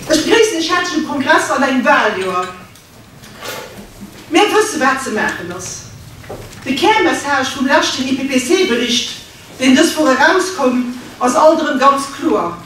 Ech begréissen Iech häerzlech um Kongress an engem Wahljoer. Mir wësse wat ze maachen ass. De Kärmessage vum leschten IPPC-Bericht, deen dës Woch erauskoum, ass alt erëm ganz kloer,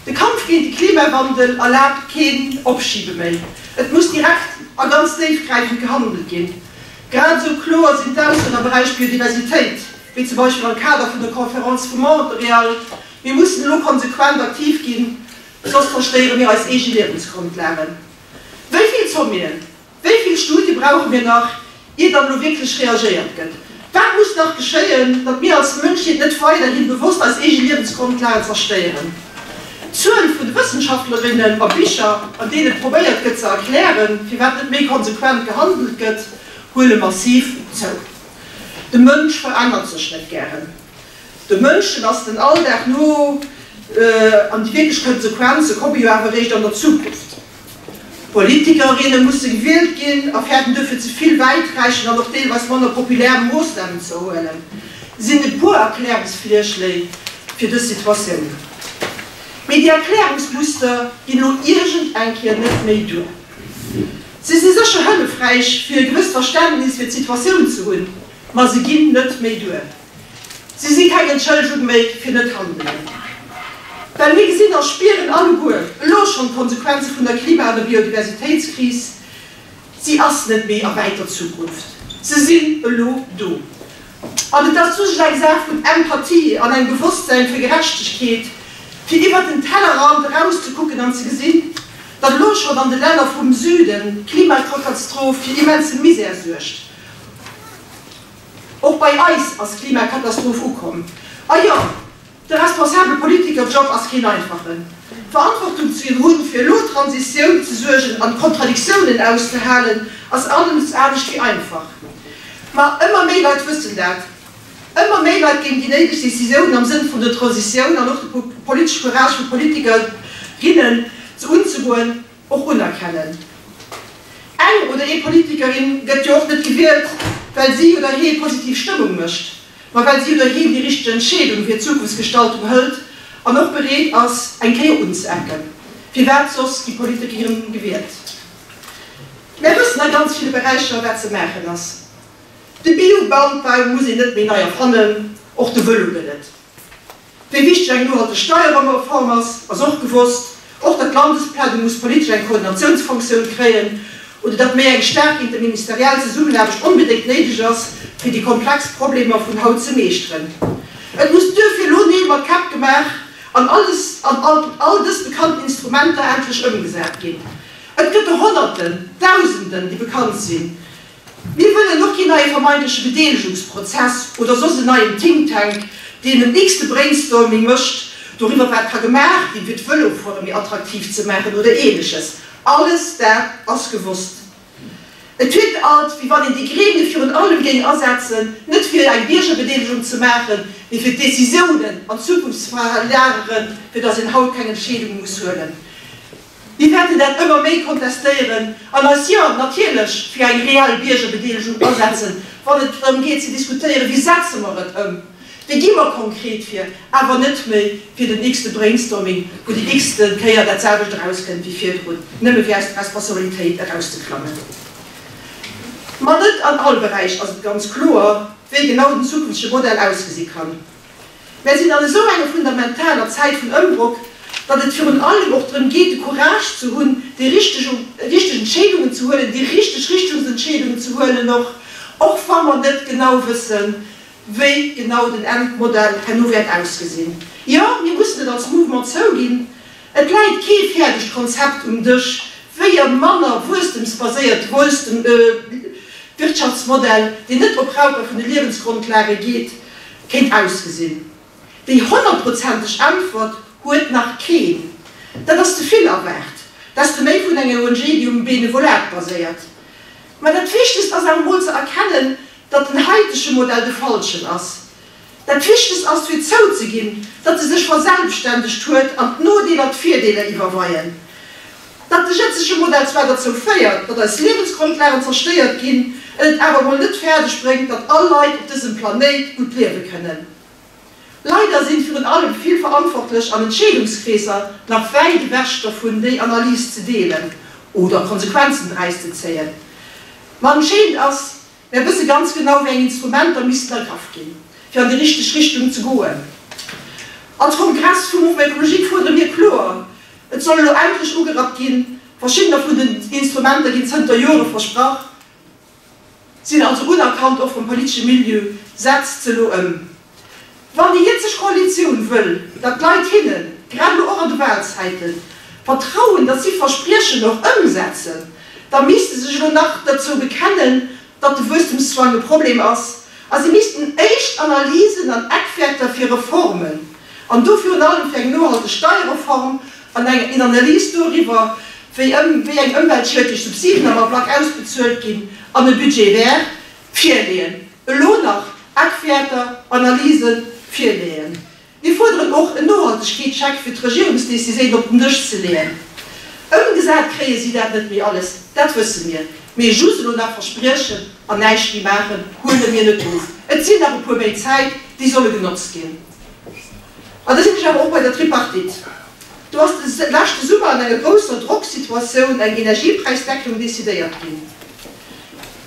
De Kampf géint de Klimawandel erlaabt keen Opschibe méi. Et muss direkt a ganz déifgräifend gehandelt ginn. Grad esou kloer sinn d'Aussoen am Beräich Biodiversitéit, wéi zum Beispill am Kader vun der Conférence vu Montréal, Mir mussen elo konsequent aktiv ginn, soss zerstéiere mir eis eege Liewensgrondlagen. Wéi vill Sommeten, wéi vill Studie brauche mir nach, ier dann elo wierklech reagéiert gëtt? Wat muss nach geschéien, datt mir als Mënschheet net weiderhi bewosst eis eege Liewensgrondlagen zerstéieren? D'Zuel vun de Wëssenschaftlerinnen a Bicher, an deene probéiert gëtt ze erklären, firwat net méi konsequent gehandelt gëtt, huele massiv zou. De Mënsch verännert sech net gären. De Mënschen ass den Alldag no an déi wierklech Konsequenze komme jo awer eréischt an der Zukunft. Politikerinne musse gewielt ginn a fäerten duerfir ze vill wäiträichend an och deelweis manner populär Moossnamen ze huelen, sinn e puer Erklärungsvirschléi fir dës Situatioun. Mee déi Erklärungsmuster ginn elo iergend eng Kéier net méi duer. Se si sécher hëllefräich fir e gewësst Verständnis fir d'Situatioun ze hunn, ma se ginn net méi duer. Si si keng Entschëllegung méi fir net handelen. Well mir gesinn a spieren alleguer elo schonn d'Konsequenze vun der Klima an der Biodiversitéitskris. Si ass net méi a wäiter Zukunft, se sinn elo do. An et ass just eng Saach vun Empathie an engem Bewosstsäin fir Gerechtegkeet, fir iwwert den Tellerrand erauszekucken an ze gesinn, datt elo schonn an de Länner vum Süden d'Klimakatastroph fir immense Misär suergt. Och bei eis ass d'Klimakatastroph ukomm. A jo, de responsabele Politikerjob ass keen einfachen. D'Verantwortung ze hunn, fir elo Transitioun ze suergen an Kontradiktiounen auszehalen, ass alles anescht wéi einfach. Ma ëmmer méi Leit wëssen dat. Ëmmer méi Leit géingen déi néideg Decisiounen am Sënn vun der Transitioun an och de politesche Courage vu Politiker, rinnen, se unzegoen, och unerkennen. Eng oder ee Politikerin gëtt jo och net gewielt, well si oder hee positiv Stëmmung mécht, ma well si oder heen déi richteg Entscheedung fir d'Zukunftsgestaltung hëlt an och bereet ass, eng Kéier unzeecken. Firwat soss gi Politikerinnen gewielt? Mär wëssen a ganz ville Beräicher, wat ze maachen ass. De Biolandbau muss een net méi nei erfannen, och de Vëlo gëtt et. Wéi wichteg eng nohalteg Steierreform ass, ass och gewosst. Och datt d'Landesplanung muss politesch eng Koordinatiounsfonctioun kréien oder datt méi eng staark interministeriell Zesummenaarbecht onbedéngt néideg ass, fir déi komplex Problemer vun haut ze meeschteren. Et muss duerfir elo Neel mat Käpp gemaach an alles an all dës bekannten Instrumenter endlech ëmgesat ginn. Et gëtt der Honnerten, Dausenden, déi bekannt sinn. Mir wëllen och keen neie vermeintleche Bedeelegungsprozess oder soss en neien Think Tank, deen en x-te Brainstorming mécht doriwwer, wat ka gemaach ginn, fir d'Vëlofuere méi attraktiv ze maachen oder Ähnleches. Alles dat ass gewosst. Et wierkt alt, wéi wann een déi Gremie virun allem géing asetzen, net fir eng Biergerbedeelegung ze maachen, mee fir d'Décisiounen an d'Zukunft ze verlageren, fir datt een haut keng Entscheedunge muss huelen. Mir wäerten dat ëmmer méi kontestéieren an eis, jo, natierlech fir eng reell Biergerbedeelegung asetzen, wann et drëm geet ze diskutéieren, wéi setze mer et ëm, wéi gi mer konkret vir, awer net méi fir den x-te Brainstorming, wou déi x-te Kéier dat selwecht erauskënnt wéi virdrun, nëmme fir aus der Responsabilitéit erauszeklammen. Ma net an all Beräich ass et ganz kloer, wéi genau den zukünftege Modell ausgesi kann. Mär sinn an esou enger fundamentaler Zäit vun Ëmbrock, datt et virun allem och drëm geet, de Courage ze hunn, déi richteg richteg Entscheedungen ze huelen, déi richteg Richtungsentscheedungen ze huelen och, och wa mer net genau wëssen, wéi genau den Endmodell herno wäert ausgesinn. Jo, mir mussen et als Mouvement zouginn, Et läit kee fäerdegt Konzept um Dësch, wéi e manner wuesstemsbaséierte Wirtschaftsmodell, deen net op Raupe vun de Liewensgrondlage geet, kéint ausgesinn. Déi honnertprozenteg Äntwert huet nach keen. Dat ass ze vill erwaart, desto méi vun enger ONG, déi um Benevolat baséiert. Mä dat Wichtegst ass awer emol ze erkennen, datt den haitege Modell de falschen ass. Dat Wichtegst ass fir zouzeginn, datt se sech verselbstständegt huet an d'Nodeeler d'Virdeeler iwwerweien. Datt de jëtzege Modell zwar derzou féiert, datt eis Liewensgrondlagen zerstéiert ginn, en et awer emol net fäerdeg bréngt, datt all Leit op dësem Planéit gutt liewe kënnen. Leider sinn. sinn virun allem vill Verantwortlech an Entscheedungskreesser nach wäit ewech dervun, déi Analys ze deelen oder Konsequenzen dräus ze zéien. Ma entscheedend ass, Mär wësse ganz genau, wéi eng Instrumenter missten ergraff ginn, fir an déi richteg Richtung ze goen. Als Kongress vum Mouvement Écologique fuerdere mir kloer, Et soll elo endlech ugerappt ginn! Verschiddener vun den Instrumenter ginn zënter Jore versprach, sinn also unerkannt, och vum politesche Milieu. Setzt se elo ëm! Wann déi jëtzeg Koalitioun wëll, datt d'Leit hinnen, grad elo och an de Wahlzäiten, vertrauen, datt si Verspriechen och ëmsetzen, da misste sech elo nach derzou bekennen, datt de Wuesstemszwang e Problem ass a si missten éischt Analysen an Eckwäerter fir Reformen, an do virun allem fir eng nohalteg Steierreform an eng Analys doriwwer, wéi wéi eng ëmweltschiedlech Subsiden am Ablack ausbezuelt ginn an e Budget vert, Virleeën. Elo nach Eckwäerter, Analysen virleeën. Mir fuerderen och en Nohaltegkeetscheck fir d'Regierungsdeciséinen op den Dësch ze leeën. Ëmgesat kréie si dat net méi alles, dat wësse mir. Mee just elo nach verspriechen an näischt méi maachen, huele mir net of. Et sinn nach e puer Méint Zäit, déi solle genotzt ginn. An da sinn ech awer och bei der Tripartite. Do ass de leschte Summer an enger grousser Drocksituatioun eng Energiepräisdeckelung decidéiert ginn.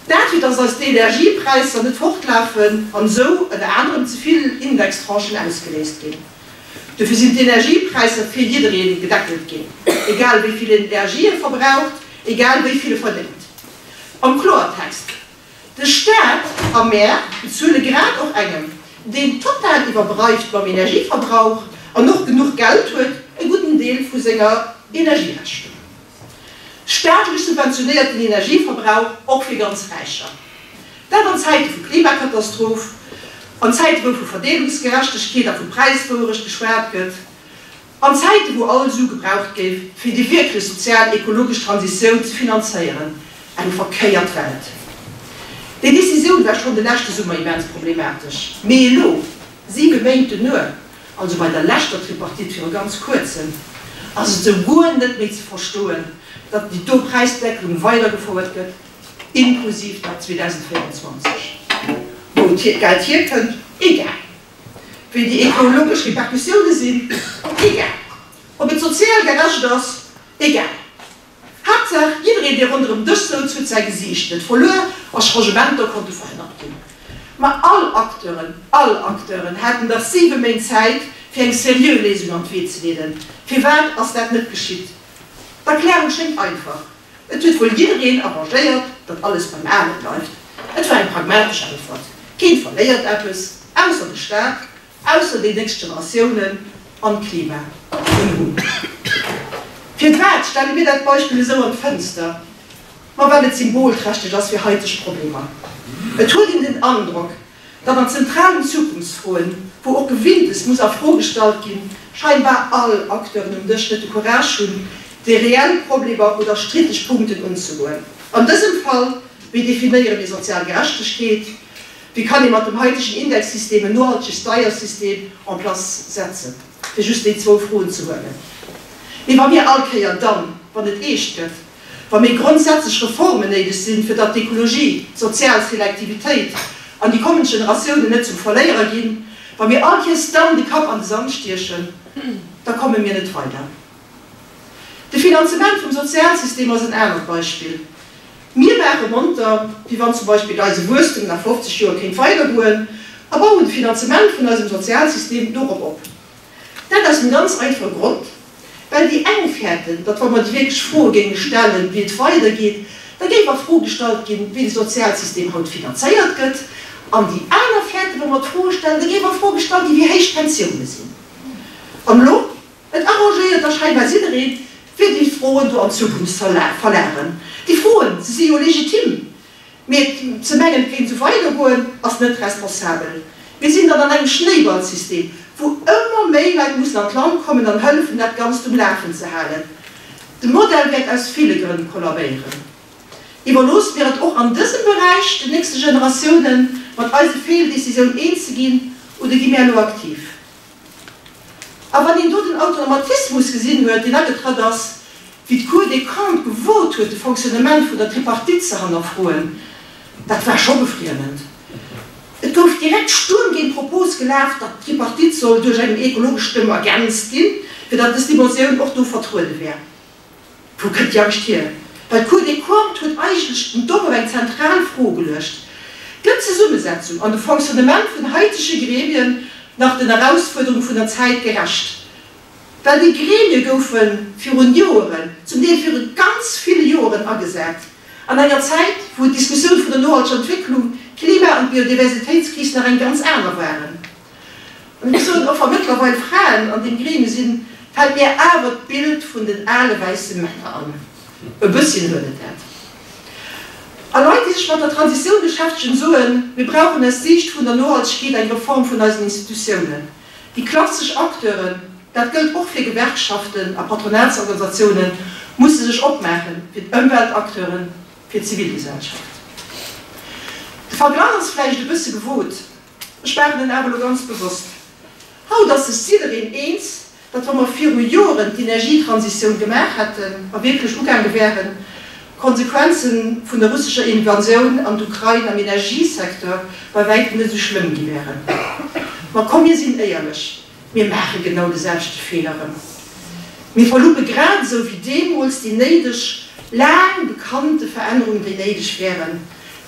Dat fir dass eis d'Energiepräisser net fortlafen an esou ënner anerem ze vill Indextranchen ausgeléist ginn. Dofir sinn d'Energiepräisser fir jidderee gedeckelt ginn, egal wéi vill Energie e verbraucht, egal wéi vill e verdéngt. Am Kloertext, De Staat a mär bezuele grad och engem, deen total iwwerdreift mam Energieverbrauch an och genuch Geld huet, e gudden Deel vu senger Energierechnung. Staatlech subventionéiert den Energieverbrauch och fir ganz Räicher. Dat an Zäite vu Klimakatastroph, an Zäite wou vu Verdeelungsgerechtegkeet a vu Präiswouerecht geschwat gëtt, an Zäite wou all Su gebraucht géif fir déi wierklech sozial-ekologesch Transitioun ze finanzéieren. Eng verkéiert Welt. Déi Decisioun war schonn de leschte Summer immens problematesch, mee elo, 7 Méint duerno, also bei der leschter Tripartite viru ganz kuerzem, ass et esou guer net méi ze verstoen, datt déi do Präisdeckelung weidergefouert gëtt, inklusiv nach 2024. Wou d'Geld hierkënnt? Egal. Wéi déi ekologesch Repercussioune sinn? Egal. Ob et sozial gerecht ass? Egal. Haaptsaach, jiddereen, dee ronderëm Dësch souz, huet säi Gesiicht net verluer a Changementer konnte verhënnert ginn. Ma all Acteuren, all Acteuren haten dach 7 Méint Zäit, fir eng seriö Léisung an d'Wee ze leeden. Firwat ass dat net geschitt? D'Erklärung schéngt einfach, Et huet wuel jiddereen arrangéiert, datt alles beim Ale bleift. Et war eng pragmatesch Äntwert, Keen verléiert eppes, ausser de Staat, Ausser déi nächst Generatiounen an d'Klima. Den Humm. Firwat stelle mir dat Beispill esou an d'Fënster? Ma well et symbolträchteg ass fir haiteg Problemer. Et huet een den Androck, datt an zentralen Zukunftsfroen, wou och Gewinntes muss a Fro gestallt ginn, scheinbar all Acteuren um Dësch net de Courage hunn, déi reell Problemer oder striddeg Punkten unzegoen. An dësem Fall, wéi definéiere mir sozial Gerechtegkeet? Wéi kann ee mat dem haitegen Indexsystem en nohaltege Steiersystem en place setzen? Fir just déi zwou Froen ze huelen. Mee wa mir all Kéier dann, wann et eescht gëtt, wa méi grondsätzlech Reformen néideg sinn, fir datt d'Ekologie, d'sozial Selektivitéit an déi kommend Generatiounen net zum Verléierer ginn, wa mir all Kéiers dann de Kapp an de Sand stiechen, da komme mir net weider. De Finanzement vum Sozialsystem ass en anert Beispill. Mir maache monter, wéi wann zum Beispill eise Wuesstem nach 50 Joer kéint weidergoen, a bauen de Finanzement vun eisem Sozialsystem dorop op. Dat aus dem ganz einfache Grond, well déi eng fäerten, datt wa mer déi wierklech Froe géinge stellen, wéi et weidergeet, da géif a Fro gestallt ginn, wéi de Sozialsystem haut finanzéiert gëtt, an déi aner fäerten, wa mer d'Froe stellen, da géif a Fro gestallt ginn, wéi héich d'Pensioune sinn. An elo? Et arrangéiert da scheinbar jiddereen, fir déi Froen do an d'Zukunft ze verlageren. Déi Froen, se si jo legitim, mee ze mengen, et kéint esou weidergoen, ass net responsabel. Mir sinn dann an engem Schnéiballsystem, wou ëmmer méi Leit mussen an d'Land kommen an hëllefen, dat Ganzt um Lafen ze halen. De Modell wäert aus ville Grënn kollabéieren. Iwwerloosse mir et och an dësem Beräich den nächste Generatiounen, mat eise Feeldecisioun eens ze ginn, oder gi mär elo aktiv? A wann een do den Automatismus gesinn huet, deen agetratt ass, wéi d'Cour des Comptes gewot huet, de Fonctionnement vun der Tripartite ze hannerfroen, dat war scho befriemend. Et gouf direkt Stuerm géint d'Propos gelaf, datt d'Tripartite soll duerch eng ekologesch Stëmm ergänzt ginn, fir datt dës Dimensioun och do vertruede wär. Wou kënnt déi Angscht hier? Well d'Cour des Comptes huet eigentlech den Domm op eng zentral Fro geluecht, Gëtt d'Zesummesetzung an de Fonctionnement vun haitege Gremien nach den Erausfuerderunge vun der Zäit gerecht? Well déi Gremie goufe virun Joeren, zum Deel viru ganz ville Joeren agesat, an enger Zäit, wou d'Diskussioun vun der nohalteger Entwécklung, d'Klima an d'Biodiversitéitskris nach eng ganz aner waren. An ech muss soen, och wa mëttlerweil Fraen an deem Gremium sinn, fält mir awer d'Bild vun den ale wäisse Männer an. E bësschen huet et dat. A Leit, déi sech mat der Transitioun beschäftegen, soen, mir brauchen aus Siicht vun der Nohaltegkeet eng Reform vun eisen Institutiounen. Déi klassesch Acteuren, dat gëllt och fir Gewerkschaften a Patronatsorganisatiounen, musse sech opmaache fir d'Ëmweltacteuren, fir d'Zivilgesellschaft. De Verglach ass vläicht e bësse gewot, ech maachen en awer elo ganz bewosst. Haut ass sech jiddereen eens, datt wa mer viru Joren d'Energietransitioun gemaach hätten a wierklech ugaange wären, d'Konsequenze vun der russescher Invasioun an d'Ukrain am Energiesecteur bei wäitem net esou schlëmm gi wären. Ma komm mir sinn éierlech, mir maache genau de selwechte Feeler erëm. Mir verluppe grad esou wéi deemools déi néideg, laang bekannte Verännerungen, déi néideg wären,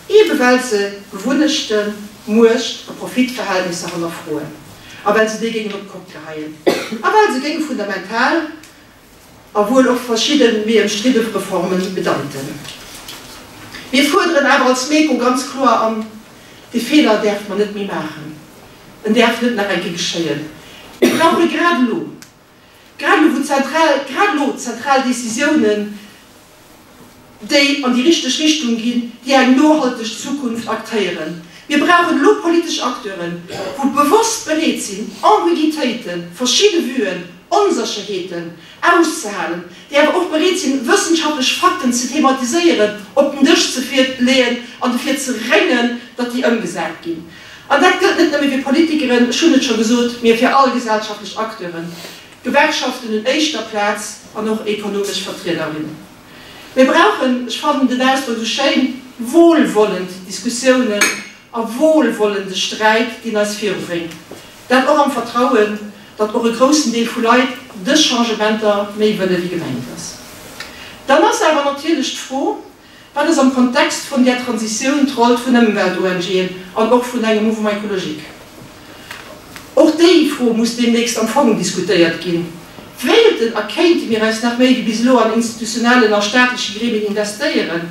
eebe well se Gewunnechten, Muecht a Profitverhältnisser hannerfroen a well se déi géingen op d'Kopp geheien a well se géinge fundamental a wuel och verschidde méi ëmstridde Reforme bedeiten. Mir fuerderen awer als MECO ganz kloer an, Dee Feeler däerfe mer net méi maachen, en däerf net nach eng Kéier geschéien. Mir brauche grad elo, grad elo wou zentral, grad elo zentral Décisiounen, déi an déi richteg Richtung ginn, déi eng nohalteg Zukunft actéieren. Mir brauchen elo politesch Acteuren, wou bewosst bereet sinn, Ambiguitéiten, verschidde Vuen, Onsécherheeten auszehalen, déi awer och bereet sinn, wëssenschaftlech Fakten ze thematiséieren, op den Dësch ze leeën an dofir ze réngen, datt déi ëmgesat ginn. An dat gëllt net nëmme fir Politikeren, ech hunn et scho gesot, mee fir all gesellschaftlech Acteuren. Gewerkschaften un éischter Plaz an och ekonomesch Vertriederinnen. Mir brauchen, ech fannen den Ausdrock esou schéin, wohlwollend Diskussiounen a wohlwollende Sträit, deen eis virubréngt. Dat och am Vertrauen, datt och e groussen Deel vu Leit dës Changementer méi wëlle wéi gemengt ass. Dann ass awer natierlech d'Fro, Wat ass am Kontext vun där Transitioun d'Roll vun Ëmwelt-ONGen an och vun engem Mouvement écologique? Och déi Fro muss deemnächst am Fong diskutéiert ginn. Wéilten a kéinte mir eis nach méi wéi bis elo an institutionellen a staatleche Gremien investéieren,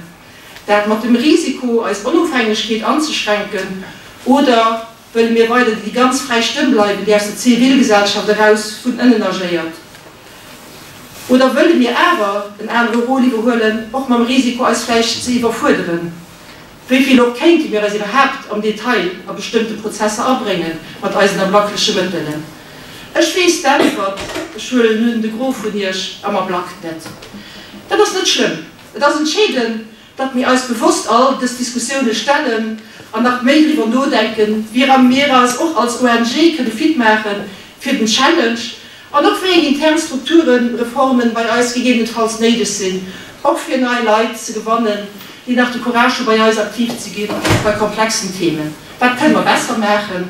dat mat dem Risiko, eis Onofhängegkeet anzeschränken, oder Wëlle mir weider déi ganz fräi Stëmm bleiwen, déi aus der Zivilgesellschaft eraus vun ënnen agéiert? Oder wëlle mir awer en anere Rôle iwwerhuelen, och mam Risiko eis vläicht ze iwwerfuerderen? Wéi vill och kéinte mir eis iwwerhaapt am Detail a bestëmmte Prozesser abrénge mat eisen ablackleche Mëttelen? Ech weess d'Äntwert, ech huelen un, de Gros vun Iech am Ablack net. Dat ass net schlëmm. Et ass entscheedend, datt mir eis bewosst all dës Diskussioune stellen an nach méi driwwer nodenken, wéi mir eis och als ONG kënne fit maache fir den Challenge an och wéi eng intern Strukturereformen bei eis gegebenenfalls néideg sinn, och fir nei Leit ze gewannen, déi nach de Courage hu bei eis aktiv ze gi bei komplexen Themen. Wat kënne mer besser maachen?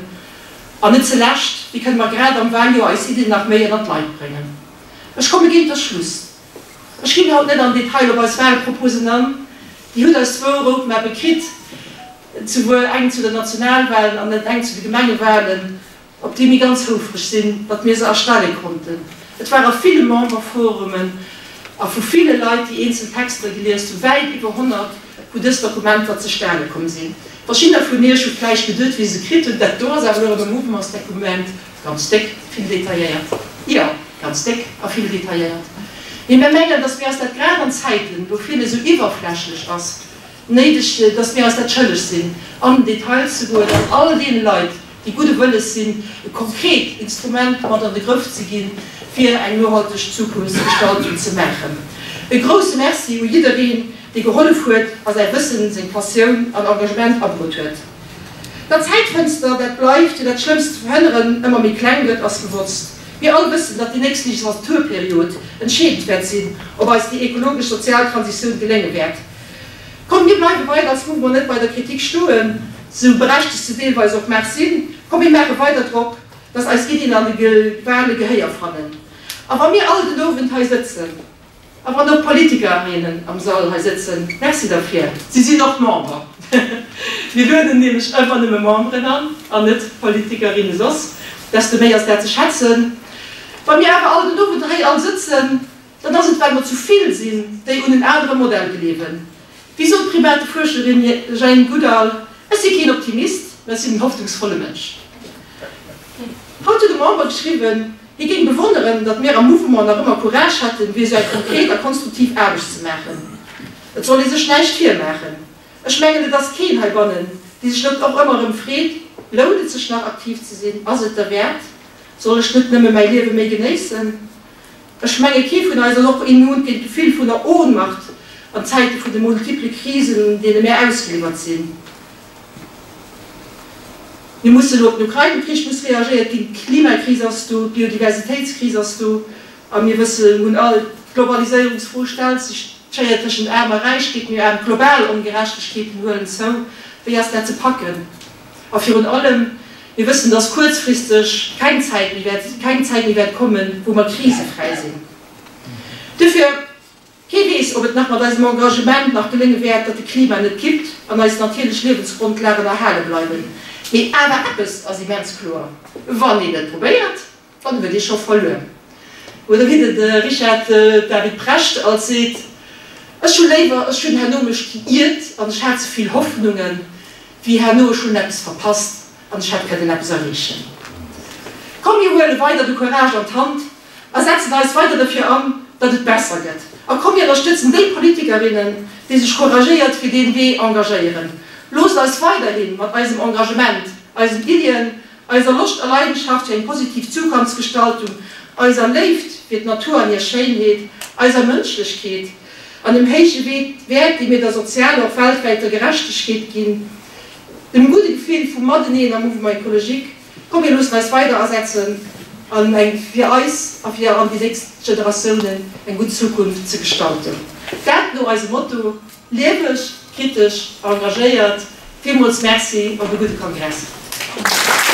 An net zelescht, wéi kënne mer grad am Waljoer eis Iddien nach méi ënnert d'Leit bréngen? Ech komme géint der Schluss. Ech ginn haut net am Detail op eis Wahlproposen an. Dir hutt eis zwou Roadmappe kritt, souwuel eng zu den Nationalwahlen an eng zu de Gemengewahlen, op déi mir ganz houfreg sinn, datt mir se erstelle konnten. Et war a ville Memberforumen a vu ville Leit, déi eenzel Texter geliest hunn, wäit iwwer 100, wou dës Dokumenter zustane komm sinn. Verschiddener vun Iech hu vläicht geduet, wéi se se kritt hunn, dat do ass awer elo erëm e Mouvementsdokument. Ganz déck, vill detailléiert. Jo, ganz déck a vill detailléiert. Mee mir mengen, dass mir eis dat grad an Zäiten, wou vill esou iwwerflächlech ass, néideg, dass mir eis dat schëlleg sinn, an den Detail ze goen an all deene Leit, déi gudde Wëlles sinn, e konkret Instrument mat an de Grëff ze ginn, fir eng nohalteg Zukunftsgestaltung ze maachen. E grouse Merci u jiddereen, dee gehollef huet a säi Wëssen, seng Passioun an Engagement abrutt huet. Datt d'Zäitfënster, dat bleift, fir dat Schlëmmst ze verhënneren, ëmmer méi kleng gëtt, ass gewosst. Mir all wëssen, datt déi nächst Legislaturperiod entscheedend wäert sinn, ob eis déi ekologesch-sozial Transitioun gelénge wäert. Kommt, mir bleiwe weider als Mouvement net bei der Kritik stoen. Sou berechtegt se deelweis och mag sinn, komm mir maache weider Drock, dass eis Iddien an de Wale Gehéier fannen. A wa mir all den Owend hei sëtzen, a wann och Politikerinnen am Sall hei sëtzen, Merci derfir, si sinn och Member, mir lueden nämlech ëmmer nëmme Memberen an an net Politikerinne soss, desto méi ass dat ze schätzen. Wa mir awer all den Owend hei all sëtzen, Dann ass et well mer zu vill sinn, déi un en anere Modell gleewen. Wéi sot d'Primatefuerscherin Jane Goodall, Ech si keen Optimist, mä ech sinn en hoffnungsvolle Mënsch. Haut huet e Member geschriwwen, hie géing bewonneren, datt mir am Mouvement nach ëmmer Courage hätten, fir esou eng konkret a konstruktiv Aarbecht ze maachen. Et soll ee sech näischt virmaachen. Ech mengen, et ass keen heibannen, dee sech net och ëmmer erëm freet, Lount et sech nach aktiv ze sinn? Ass et derwäert? Soll ech net nëmme mäi Liewe méi genéissen? Ech menge kee vun eis ass och immun géint d'Gefill vun der Ohnmacht an Zäite vun de multiple Krisen, deene mär ausgeliwwert sinn. Mir mussen elo op den Ukraine-Krich muss reagéiert ginn, d'Klimakris ass do, d'Biodiversitéitskris ass do a mir wëssen, hunn all, d'Globaliséierungsfro stellt sech, d'Schéier tëschent Aarm a Räich geet méi aarm, d'global Ongerechtegkeeten huelen zou. Wéi ass dat ze packen? A virun allem, mir wëssen, dass kuerzfristeg keng Zäit méi wäert, keng Zäit méi wäert kommen, wou mer krisefräi sinn. Duerfir, kee weess, ob et nach mat eisem Engagement nach gelénge wäert, datt de Klima net kippt an eis natierlech Liewensgrondlagen erhale bleiwen. Mee awer eppes ass immens kloer, Wann een et probéiert, Dann huet ee scho verluer. Oder wéi de Richard David Precht alt seet, Ech hu léiwer, ech hunn herno mech geiert an ech hat ze vill Hoffnungen, wéi herno ech hunn eppes verpasst an ech hätt kënnen eppes erreechen. Komm mir huele weider de Courage an d'Hand a setzen eis weider derfir an, datt et besser gëtt. A komm mir ënnerstëtzen déi Politikerinnen, déi sech couragéiert fir dee Wee engagéieren. Loosst eis weiderhi mat eisem Engagement, eisen Iddien, Eiser Loscht a Leidenschaft fir eng positiv Zukunftsgestaltung, eiser Léift fir d'Natur an hir Schéinheet, eiser Mënschlechkeet an dem héije Wäert, dee mir der sozialer, och weltwäiter Gerechtegkeet ginn, dem gudde Gefill vum Mateneen am Mouvement écologique, komm mir loossen eis weider asetzen an eng fir eis a fir an déi nächst Generatiounen eng gutt Zukunft ze gestalten. Dat no eisem Motto. Lieweg, kritesch, engagéiert. Villmools Merci op e gudde Kongress.